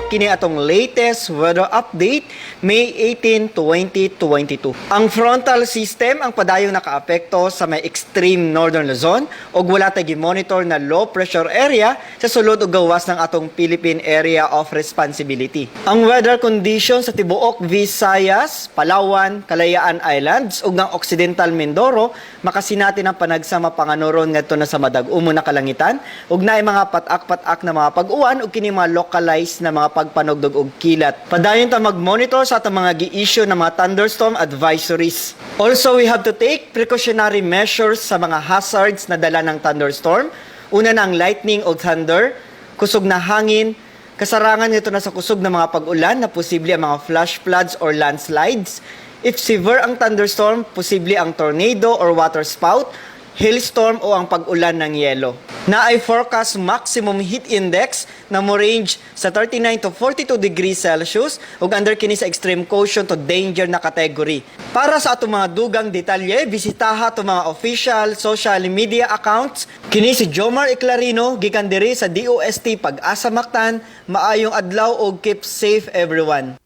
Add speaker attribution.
Speaker 1: Kini atong latest weather update, May 18, 2022. Ang frontal system ang padayong nakaapekto sa may extreme northern Luzon ug wala tay gi-monitor na low pressure area sa sulod ug gawas ng atong Philippine Area of Responsibility. Ang weather conditions sa tibuok Visayas, Palawan, Kalayaan Islands ug ang Occidental Mindoro makasinati ng panagsama panganuron ngadto na sa madag-umo na kalangitan ug naay mga patak-patak na mga pag-uwan ug kini mga localized na mga pagpanugdog og kilat. Padayon ta mag-monitor sa atong mga gi-issue na mga thunderstorm advisories. Also, we have to take precautionary measures sa mga hazards na dala ng thunderstorm. Una na ang lightning o thunder, kusog na hangin, kasarangan nito na sa kusog na mga pag-ulan na posible ang mga flash floods or landslides. If severe ang thunderstorm, posible ang tornado or water spout, hailstorm o ang pag-ulan ng yelo. Naay forecast maximum heat index na mo range sa 39 to 42 degrees Celsius ug under kini sa extreme caution to danger na category. Para sa atong mga dugang detalye, bisitaha atong mga official social media accounts. Kini si Jomar Eclarino gikan diri sa DOST Pag-asa Mactan. Maayong adlaw ug keep safe, everyone.